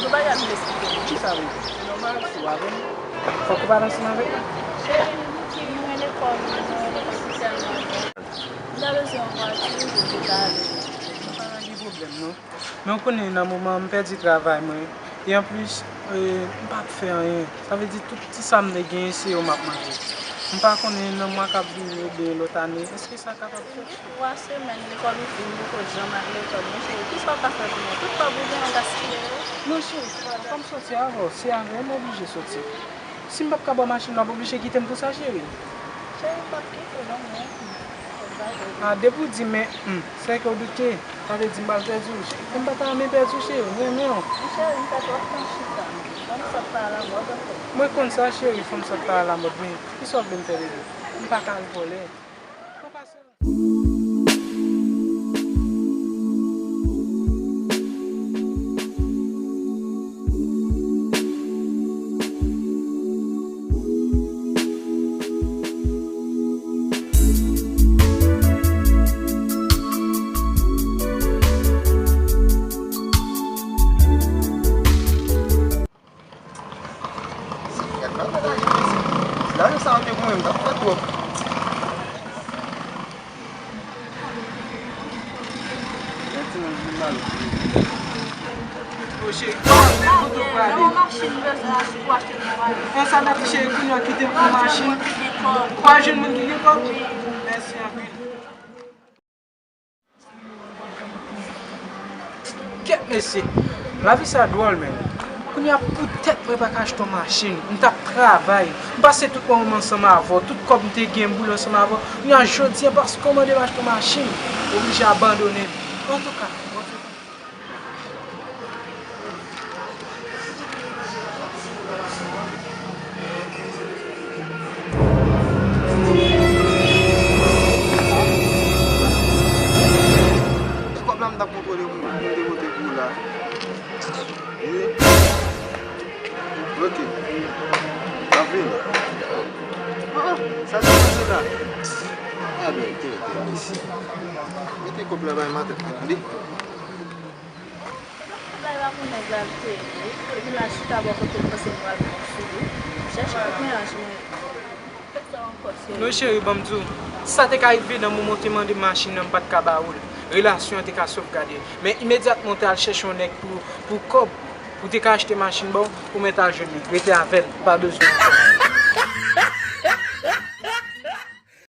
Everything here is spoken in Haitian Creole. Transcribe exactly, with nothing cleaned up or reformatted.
Bagay m te eksplike w. Ki sa vle di? Se nòmal, si w avè m, fòk ou pale ansanm avèk mwen. Cheri, m gen lekòl, m gen lekòl ki tèlman bon. M ta bezwen yon vwati pou m te ka ale. Sa pa gen pwoblèm, non. Men w konnen, nan moman an, m pèdi travay mwen. E anplis, e, m p ap fè anyen. Sa vle di, tout ti sa m te genyen, se yo m ap manje. M pa konnen nan mwa k ap vini oubyen lòt ane, èske sa kapab fèt? Twa semèn lekòl ouvri, m poko janm al lekòl, monchè. Kisa w ka fè pou mwen? Tout kòb ou genyen, w gaspiye yo. Non, cheri, se pa, fò m soti avè w. Se avè w m oblije soti. Si m p ap ka ba w machin nan, w ap oblije kite m pou sa, cheri. Cheri, m p ap kite w non, men. A, depi w di men, hmm, se ke w doute. Sa vle di m pral pèdi w. E m pa ta renmen pèdi w, cheri. M renmen w. Cheri, m fè twòp tan chita. Fanm sòt pa alamòd ankò. Mwen konn sa, cheri, fanm sòt pa alamòd, men kisa w vle m fè, bebe? M pa ka al vòlè. Mwen pase. Gad bagay la, mesye. Lajan sa yo te pou mwen, m t ap fè twòp. Yon timoun vin mal. Oje, kote w prale? Nan yon machin, m bezwen achte pou achte yon bagay. An sa mèt cheri, kounye a kite m pou machin. Ou pa jwenn moun ki gen kòb? Mèsi anpil. Kèt mesye, lavi sa dwòl, men. Kounye a, poutèt mwen pa ka achte yon machin, m t ap travay. M pase tout moman m ansanm avè w, tout kòb m te gen, m boule ansanm avè w. Kounye a, jodi a, paske w mande m achte yon machin, m oblije abandone l. Antouka, antouka. E kòb la m t ap kontwole pou mwen, mwen te pote pou ou la. Wi. Ok. M ap vini. Ah, ah, sa se la. Ah ben, tenten, mesye. Mete kòb la bay matant la, tande. Bagay la pou nèg la l te ye. Epi la chita bò kote m panse m pral pran sou li. Chèche tout mennaj mwen. Fè sa ankò, seri. Non, cheri, ban m di w. Sa te ka rive nan moman w te mande m machin nan, m pa t ka ba ou l. Relasyon an te ka sovgade. Men imedyatman w te al chèche yon nèg pou, pou kòb, pou te ka achte machin ba w, ou mèt al jwenn li. Rete avè l, ou pa bezwen ankò.